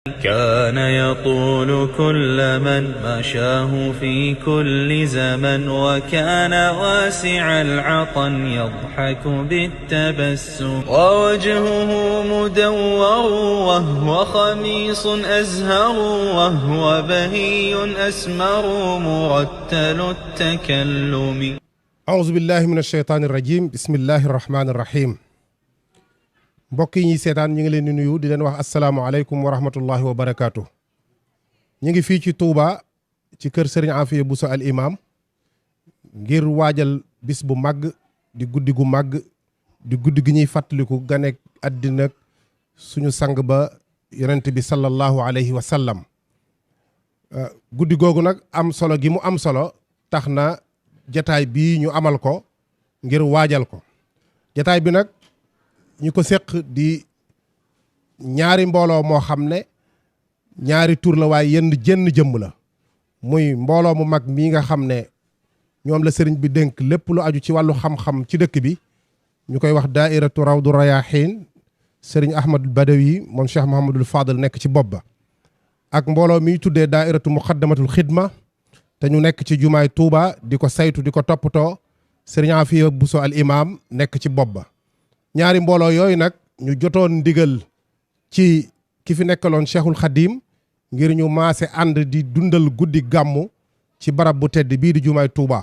كان يطول كل من مشاه في كل زمن وكان واسع العطن يضحك بالتبسم ووجهه مدور وهو خميص أزهر وهو بهي أسمر مرتل التكلم. أعوذ بالله من الشيطان الرجيم بسم الله الرحمن الرحيم. mbokk yi ñuy seetaan ñu ngi leen di nuyu di leen wax asalaamaaleykum wa rahmatullahi wa barakaatu. ñu ngi fii ci Touba ci kër Serigne Afia Bousso al imam ngir waajal bis bu màgg di guddi gu màgg di guddi gi ñuy fàttaliku ganek àddina suñu sang ba yonent bi sallallahu alayhi wa sallam. Guddi googu nag am solo gi mu am solo tax na jataay bii ñu amal ko ngir waajal ko. jataay bi nag ñi ko séq di ñaari mbooloo moo xam ne ñaari tur la waaye jenn jëmm la muy mbooloo mu mag mii nga xam ne ñoom la sëriñ bi dénk lépp lu aju ci wàllu xam-xam ci dëkk bi ñu koy wax daairatu rawdu rayahin sëriñ ahmadul badawi moom cheikh mohamadul fadal nekk ci bopp ba ak mbooloo miy tuddee daairatu muqaddamatul xidma te ñu nekk ci jumaay Tuuba di ko saytu di ko toppatoo sëriñ Afia Bousso al imam nekk ci bopp ba. ñaari mbooloo yooyu nag ñu jotoon ndigal ci ki fi nekkaloon Cheikhul Khadim ngir ñu maase ànd di dundal guddi gàmmu ci barab bu tedd bii di jumaay Touba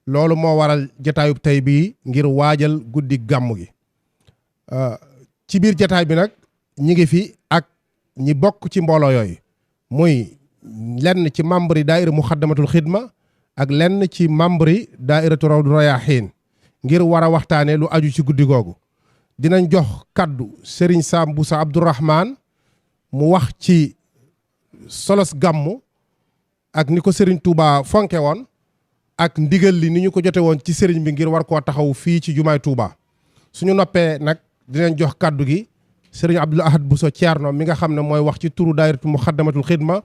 loolu moo waral jataayub tey bii ngir waajal guddi gàmmu gi. ci biir jataay bi nag ñi ngi fi ak ñi bokk ci mbooloo yooyu muy lenn ci membre yi daaira muxaddamatul xidma ak lenn ci membre yi daairatu rawdu rayahin ngir war a waxtaane lu aju ci guddi googu. dinañ jox kaddu Serigne Sam Bousso Abdourahman mu wax ci solos gàmmu ak ni ko Serigne Touba fonke woon ak ndigal li ni ñu ko jote woon ci Serigne bi ngir war koo taxaw fii ci jumaay Touba. suñu noppee nag dinañ jox kaddu gi Serigne Abdoul Ahad Bousso Thierno mi nga xam ne mooy wax ci turu daayiratu muxaddamatul xidma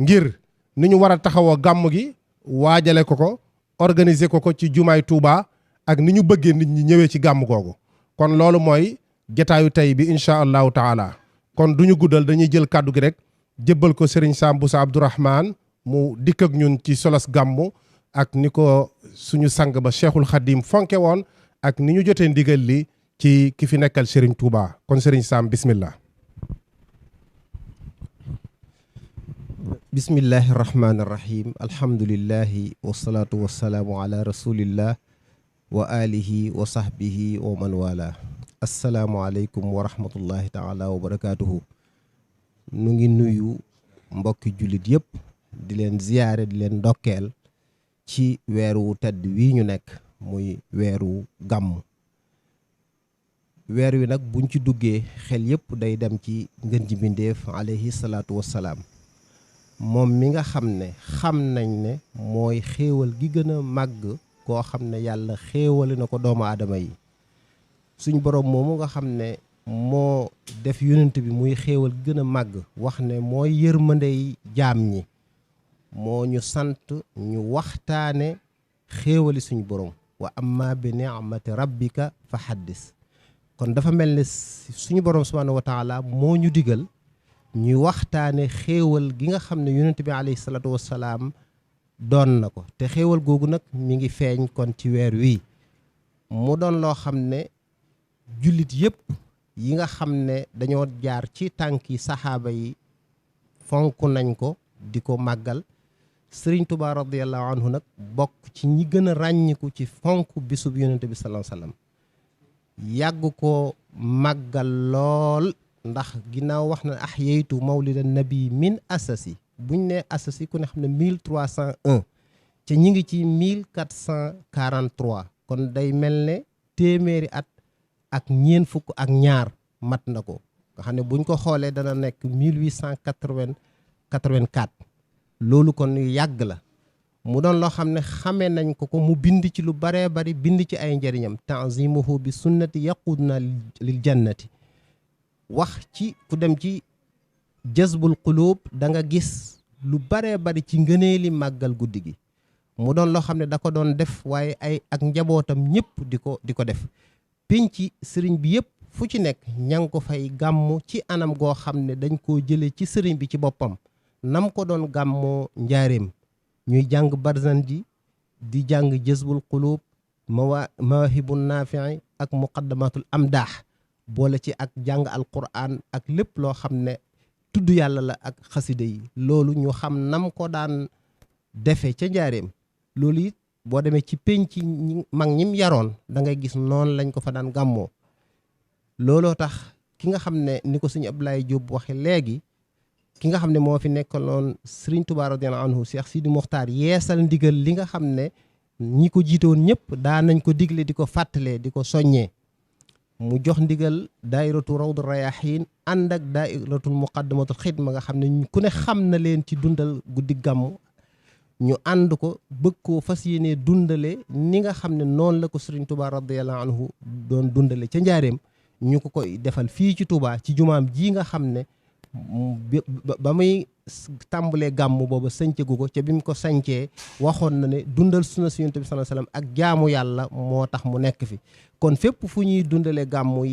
ngir ni ñu war a taxawoo gàmmu gi waajale ko organiser ko ci jumaay Touba ak ni ñu bëggee nit ñi ñëwee ci gàmmu googu. kon loolu mooy jataayu tey bi incha allahu taala kon duñu guddal dañuy jël kàddu gi rek jébbal ko Serigne Sam Bousso Abdourahman mu dikk ak ñun ci solos gàmmu ak ni ko suñu sang ba Cheikhul Khadim fonke woon ak ni ñu jotee ndigal li ci ki fi nekkal Serigne Touba kon Serigne Sam bismillah. bismillahi rahmaani rahim alhamdulillahi wasalaatu wasalaamu ala rasulillah wa alihi wa sahbihi wa man wala asalaamualeykum wa rahmatullahi taala wa barakaatuhu. nu ngi nuyu mbokki jullit yëpp di leen ziyaare di leen ndokkeel ci weeru tedd wii ñu nekk muy weeru gàmm. weer wi nag buñ ci duggee xel yëpp day dem ci ngën ji mbindéef alayhi salaatu wassalaam moom mi nga xam ne xam nañ ne mooy xéewal gi gën a màgg koo xam ne yàlla xéewale na ko doomu aadama yi. suñ borom moomu nga xam ne moo def yonent bi muy xéewal gën a màgg wax ne mooy yërmandey jaam ñi moo ñu sant ñu waxtaane xéewali suñu borom wa amma bi ni'mati rabbika fa haddis. kon dafa mel ne suñu borom subhanahu wa taala moo ñu digal ñuy waxtaane xéewal gi nga xam ne yonent bi alayhi salaatu wassalaam doon na ko te xéewal googu nag mi ngi feeñ kon ci weer wi mu doon loo xam ne jullit yëpp yi nga xam ne dañoo jaar ci tànki saxaaba yi fonk nañ ko di ko màggal. Sëriñ Tuubaa radiyallahu anhu nag bokk ci ñi gën a ràññiku ci fonk bisub yonent bi sallallahu alayhi wasallam yàgg ko màggal lool ndax ginnaaw wax na ahyaytu mawlidan nabi min asasi buñ ne asasi ku ne xam ne 1301 ca ñi ngi ci 1443 kon day mel ne téeméeri at ak ñeen fukk ak ñaar mat na ko nga xam ne buñ ko xoolee dana nekk 1884 loolu kon yàgg la mu doon loo xam ne xamee nañ ko mu bind ci lu baree bari bind ci ay njëriñam tanzimuhu bi sunnati yaquduna lil jannati wax ci ku dem ci jazbul qulub da nga gis lu baree bari ci ngëneeli màggal guddi gi mu doon loo xam ne da ko doon def waaye ay ak njabootam ñëpp di ko def penc sëriñ bi yëpp fu ci nekk ña ngi ko fay gàmmu ci anam goo xam ne dañ koo jële ci sëriñ bi ci boppam nam ko doon gàmmoo njaareem ñuy jàng barzan ji di jàng jazbul qulub mawahibun naafi'i ak muqaddamatul amdaax boole ci ak jàng alquran ak lépp loo xam ne tudd yàlla la ak xasida yi loolu ñu xam nam ko daan defe ca njaareem loolu it boo demee ci penc mag ñim yaroon da ngay gis noonu lañ ko fa daan gàmmoo looloo tax ki nga xam ne ni ko sëñ Abdoulaye Diop waxe léegi ki nga xam ne moo fi nekkaloon Sëriñ Tuubaa radiyallaahu anhu Cheikh Sidi Mokhtar yeesal ndigal li nga xam ne ñi ko jiitoon ñëpp daa nañ ko digle di ko fàttalee di ko soññee mu jox ndigal daayiratu rawdu rayahin ànd ak daayiratul muqaddamatul xidma nga xam ne ku ne xam na leen ci dundal guddi gàmmu ñu ànd ko bëgg koo fas yéene dundale ni nga xam ne noonu la ko Sëriñ Tuubaa radiyallaahu anhu doon dundale ca njaareem ñu ko koy defal fii ci Tuubaa ci jumaam ji nga xam ne ba muy tàmbalee gàmmu booba sañcagu ko ca bi mu ko sañcee waxoon na ne dundal sunna si Yonent bi sallallaahu alayhi wa sallam ak jaamu yàlla moo tax mu nekk fi kon fépp fu ñuy dundalee gàmmu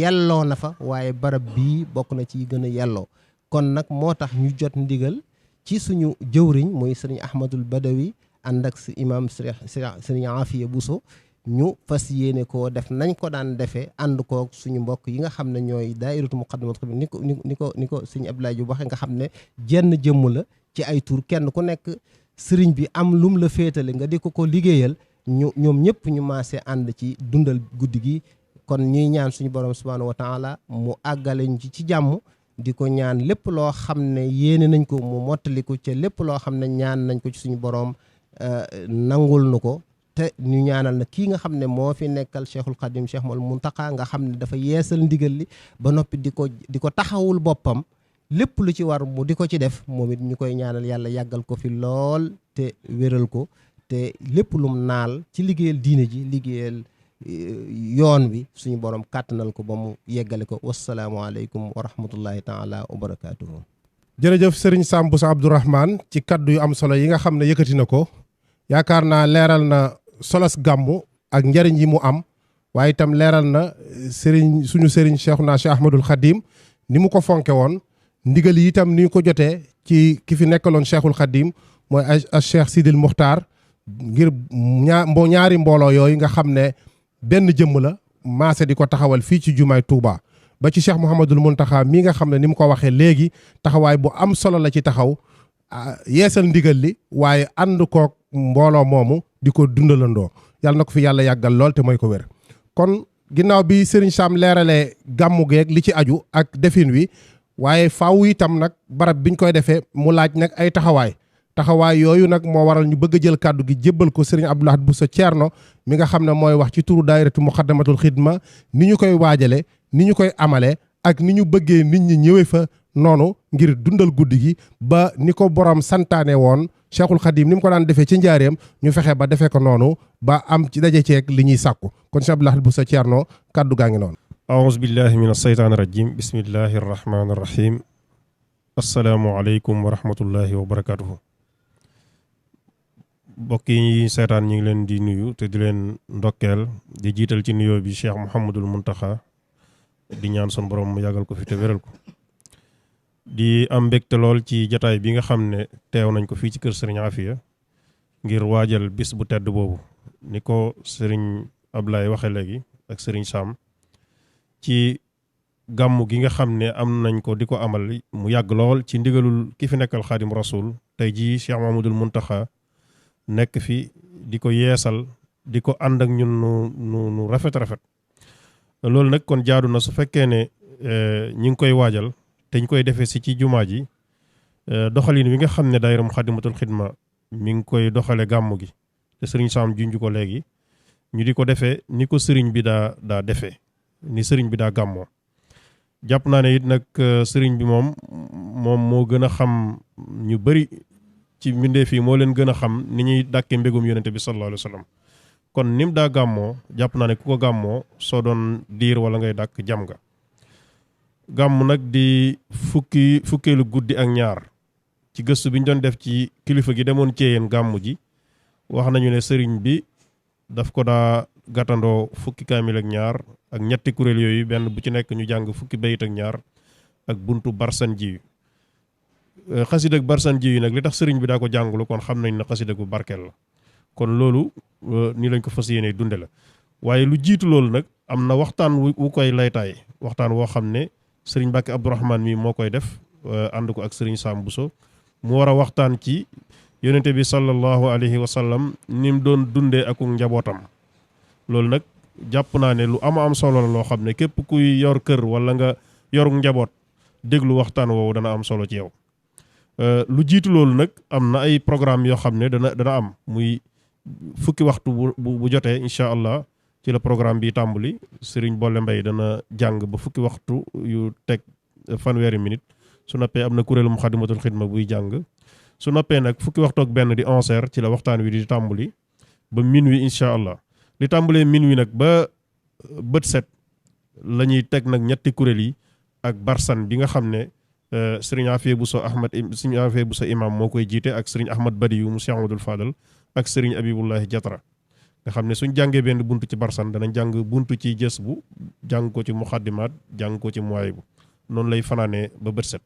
yelloo na fa waaye barab bii bokk na ci gën a yelloo kon nag moo tax ñu jot ndigal ci suñu jëwriñ muy sëriñ Ahmadul Badawi ànd ak si imam sëriñ Afiya Buso ñu fas yéene koo def nañ ko daan defee ànd koog suñu mbokk yi nga xam ne ñooy daayiratu muqaddamatul xidma ni ko sëñ Abdoulaye Diop waxe nga xam ne jenn jëmm la ci ay tur kenn ku nekk sëriñ bi am lum la féetale nga di ko liggéeyal ñoom ñëpp ñu maase ànd ci dundal guddi gi kon ñuy ñaan suñu borom subhaanahu wa taala mu àggale ñu ci jàmm di ko ñaan lépp loo xam ne yéene nañ ko mu mottali ko ca lépp loo xam ne ñaan nañ ko ci suñu borom nangul nu ko te ñu ñaanal na kii nga xam ne moo fi nekkal Cheikhul Khadim Cheikh Mouhamadou Mountakha nga xam ne dafa yeesal ndigal li ba noppi di ko taxawul boppam lépp lu ci war mu di ko ci def moom it ñu koy ñaanal yàlla yàggal ko fi lool te wéral ko te lépp lum naal ci liggéeyal diine ji liggéeyal yoon wi suñu borom kàttanal ko ba mu yeggale ko wasalaamualeykum wa rahmatullahi taala wa barakaatuhu. jërëjëf Serigne Sam Bousso Abdourahmane ci kaddu yu am solo yi nga xam ne yëkkati na ko yaakaar naa leeral na solos gàmmu ak njariñ yi mu am waaye itam leeral na suñu Serigne Cheikhouna Cheikh Ahmadoul Khadim ni mu ko fonke woon ndigal yi itam ni ñu ko jotee ci ki fi nekkaloon Cheikhul Khadim mooy a Cheikh Sidil Muxtaar ngir ñaari mbooloo yooyu nga xam ne benn jëmm la maase di ko taxawal fii ci jumaay Touba ba ci Cheikh Mouhamadul Mountakha mii nga xam ne ni mu ko waxee léegi taxawaay bu am solo la ci taxaw yeesal ndigal li waaye ànd koog mbooloo moomu di ko dundalandoo yàlla na ko fi yàlla yàggal lool te mooy ko wér. kon ginnaaw bi Serigne Sam leeralee gàmmu geeg li ci aju ak defin wi waaye faaw itam nag barab biñ koy defee mu laaj nag ay taxawaay yooyu nag moo waral ñu bëgg a jël kàddu gi jébbal ko Serigne Abdou Lahad Bousso Thierno mi nga xam ne mooy wax ci turu daayiratu muqaddamatul xidma ni ñu koy waajale ni ñu koy amale ak ni ñu bëggee nit ñi ñëwee fa noonu ngir dundal guddi gi ba ni ko borom santaane woon Cheikhul Khadim ni mu ko daan defee ci njaareem ñu fexe ba defee ko noonu ba am ci daje ceeg li ñuy sàkku kon Cheikh Abdou Lahad Bousso Thierno kàddu gaa ngi noonu. aouzu billahi min asheytaani rajim bismillahi arrahmani arrahim assalaamu aleykum wa rahmatullahi wa barakatuhu. mbokk yi seetaan ñu ngi leen di nuyu te di leen ndokkeel di jiital ci nuyoo bi Cheikh Mouhamadul Mountakha di ñaan son borom mu yàggal ko fi te wéral ko di am mbégte lool ci jataay bi nga xam ne teew nañ ko fii ci kër Serigne Afia ngir waajal bis bu tedd boobu ni ko Serigne Ablaye waxe léegi ak Serigne Sam ci gàmmu gi nga xam ne am nañ ko di ko amal mu yàgg lool ci ndigalul ki fi nekkal Xaadim Rasul tey jii Cheikh Mouhamadul Mountakha nekk fi di ko yeesal di ko ànd ak ñun nu rafet loolu nag kon jaadu na su fekkee ne ñi ngi koy waajal te ñu koy defee si ci jumaa ji doxalin wi nga xam ne daayira Muxaddamatul Xidma mi ngi koy doxale gàmmu gi te sëriñ Sam junj ko léegi ñu di ko defee ni ko sëriñ bi daa defee ni sëriñ bi daa gàmmoo jàpp naa ne it nag sëriñ bi moom moo gën a xam ñu bari ci mbindeef yi moo leen gën a xam ni ñuy dàkke mbégum yonente bi sallallahu alayhi wa sallam kon nim daa gàmmoo jàpp naa ne ku ko gàmmoo soo doon diir wala ngay dàkk jam nga gàmm nag di fukkeelu guddi ak ñaar ci gëstu bi ñu doon def ci kilifa gi demoon Ceyeen gàmm ji wax nañu ne sëriñ bi daf ko daa gàttandoo fukki kaamil ak ñaar ak ñetti kuréel yooyu benn bu ci nekk ñu jàng fukki bayit ak ñaar ak buntu barsan ji xasida ak barsan ji nag li tax sëriñ bi daa ko jàngulu kon xam nañ ne xasida gu barkeel la kon loolu nii lañ ko fas yéene dunde la waaye lu jiitu loolu nag am na waxtaan wu koy laytaay waxtaan woo xam ne sëriñ Mbàkke Abdourahmane mi moo koy def ànd ko ak sëriñ Sam Bousso mu war a waxtaan ci yonente bi sallallahu alayhi wa sallam ni mu doon dundee ak njabootam loolu nag jàpp naa ne lu am solo la loo xam ne képp kuy yor kër wala nga yor njaboot déglu waxtaan woowu dana am solo ci yow lu jiitu loolu nag am na ay programme yoo xam ne dana am muy fukki waxtu bu jotee incha allah ci la programme bi tàmbali Serigne Bolle Mbaye dana jàng ba fukki waxtu yu teg fanweeri minute su noppee am na kuréelu Muxaddamatul Xidma buy jàng su noppee nag fukki waxtu ak benn di 11h ci la waxtaan wi di tàmbali ba minuit incha allah li tàmbalee minuit nag ba bët set la ñuy teg nag ñetti kuréel yi ak barsan bi nga xam ne Serigne Afia Bousso imam moo koy jiite ak Serigne Ahmad Badiyu mu Cheikh Amadou Fadal ak Serigne Abibullahi Jatra nga xam ne suñ jàngee benn buntu ci barsan danañ jàng buntu ci jës bu jàng ko ci muxaddimaat jàng ko ci muwaay bu noonu lay fanaanee ba bët set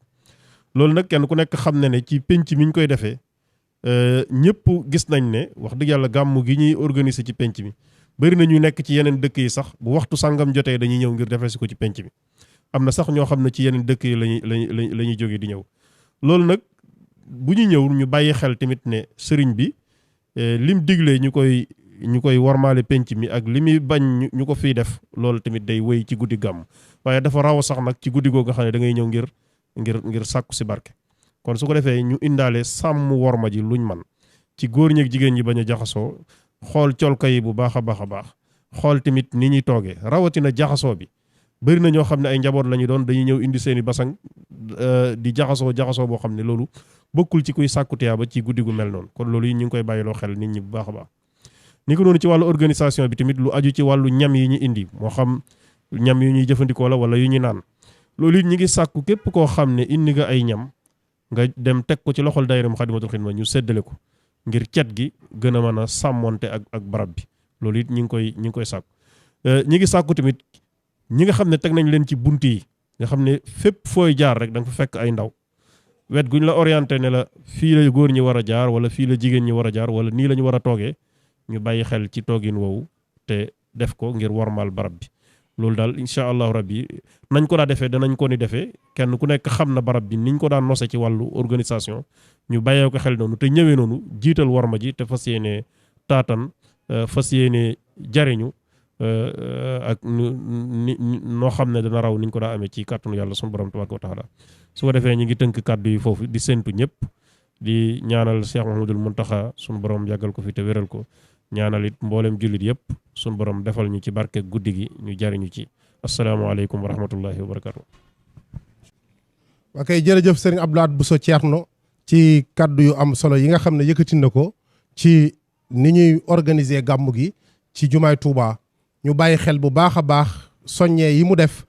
loolu nag kenn ku nekk xam ne ne ci penc mi ñu koy defee ñëpp gis nañ ne wax dëgg yàlla gàmmu gi ñuy organiser ci penc mi bëri na ñu nekk ci yeneen dëkk yi sax bu waxtu sàngam jotee dañuy ñëw ngir defee si ko ci penc mi am na sax ñoo xam ne ci yeneen dëkk yi la ñuy jógee di ñëw loolu nag bu ñu ñëw ñu bàyyi xel tamit ne sëriñ bi lim diglee ñu koy warmaale penc mi ak li muy bañ ñu ko fiy def loolu tamit day wéy ci guddi gàmm waaye dafa raw sax nag ci guddi googu nga xam ne da ngay ñëw ngir sàkku si barke kon su ko defee ñu indaale sàmm worma ji luñ man ci góor ñi ak jigéen ñi bañ a jaxasoo xool colka yi bu baax a baax xool tamit ni ñuy toogee rawatina jaxasoo bi bëri na ñoo xam ne ay njaboot la ñu doon dañuy ñëw indi seeni basang di jaxasoo boo xam ne loolu bokkul ci kuy sàkku tiyaaba ci guddi gu mel noonu kon loolu yi ñu ngi koy bàyyiloo xel nit ñi bu baax a baax ni ko noonu ci wàllu organisation bi tamit lu aju ci wàllu ñam yi ñu indi moo xam ñam yu ñuy jëfandikoo la wala yu ñu naan loolu it ñi ngi sàkku képp koo xam ne indi nga ay ñam nga dem teg ko ci loxol daayira Muxaddamatul Xidma ñu séddale ko ngir cet gi gën a mën a sàmmonte ak barab bi loolu it ñi ngi koy sàkku ñi ngi sàkku tamit ñi nga xam ne teg nañ leen ci bunt yi nga xam ne fépp fooy jaar rek da nga fa fekk ay ndaw wet guñ la orienté ne la fii la góor ñi war a jaar wala fii la jigéen ñi war a jaar wala nii la ñu war a toogee ñu bàyyi xel ci toogin woowu te def ko ngir wormaal barab bi loolu daal incha allahu rabbi nañ ko daa defee danañ ko ni defee kenn ku nekk xam na barab bi niñ ko daan nose ci wàllu organisation ñu bàyyee ko xel noonu te ñëwee noonu jiital worma ji te fas yéene taatan fas yéene jariñu ak noo xam ne dana raw niñ ko daa amee ci kàttanu yàlla sunu borom tabaaraka wa taala su ko defee ñu ngi tënk kàddu yi foofu di séntu ñëpp di ñaanal Cheikh Mouhamadoul Mountakha sunu borom yàggal ko fi te wéral ko ñaanal it mboolem jullit yëpp sunu borom defal ñu ci barke guddi gi ñu jariñu ci asalaamaaleykum wa rahmatullahi wa barakatu. ok jërëjëf sëriñ Abdou Lahad Bousso Thierno ci kaddu yu am solo yi nga xam ne yëkkati na ko ci ni ñuy organiser gàmmu gi ci jumaay Touba ñu bàyyi xel bu baax a baax soññee yi mu def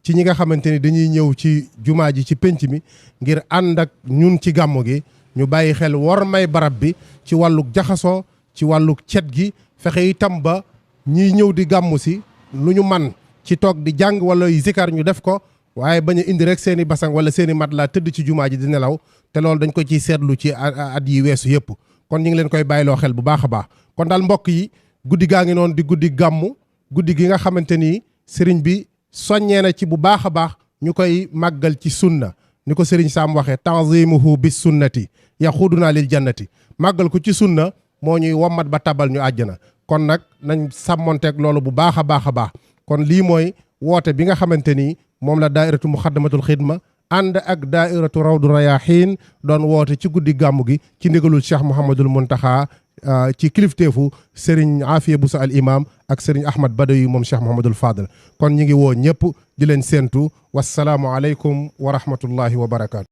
ci ñi nga xamante ni dañuy ñëw ci jumaa ji ci penc mi ngir ànd ak ñun ci gàmmu gi ñu bàyyi xel war may barab bi ci wàlluk jaxasoo ci wàlluk cet gi fexe itam ba ñiy ñëw di gàmmu si lu ñu man ci toog di jàng wala zikar ñu def ko waaye bañ a indi rek seeni basang wala seeni mat laa tëdd ci jumaa ji di nelaw te loolu dañ ko ciy seetlu ci at yi weesu yëpp kon ñu ngi leen koy bàyyiloo xel bu baax a baax kon daal mbokk yi guddi gaa ngi noonu di guddi gàmmu guddi gi nga xamante ni sëriñ bi soññee na ci bu baax a baax ñu koy màggal ci sunna ni ko sëriñ Sam waxee tanzimuhu bis sunnati yaxuduna lil jannati màggal ko ci sunna moo ñuy wommat ba tabal ñu àjjana kon nag nañ sàmmonteeg loolu bu baax a baax a baax kon lii mooy woote bi nga xamante ni moom la daairatu muxaddamatul xidma ànd ak daairatu rawdu rayaxiin doon woote ci guddi gàmmu gi ci ndigalul Cheikh Mouhamadoul Mountakha ci kilifteefu Serigne Afia Bousso al imam ak Serigne Ahmad Badawi moom Cheikh Mouhamadoul Fadal kon ñi ngi woo ñëpp di leen séentu wasalaamu aleykum wa rahmatullahi wa barakaatu.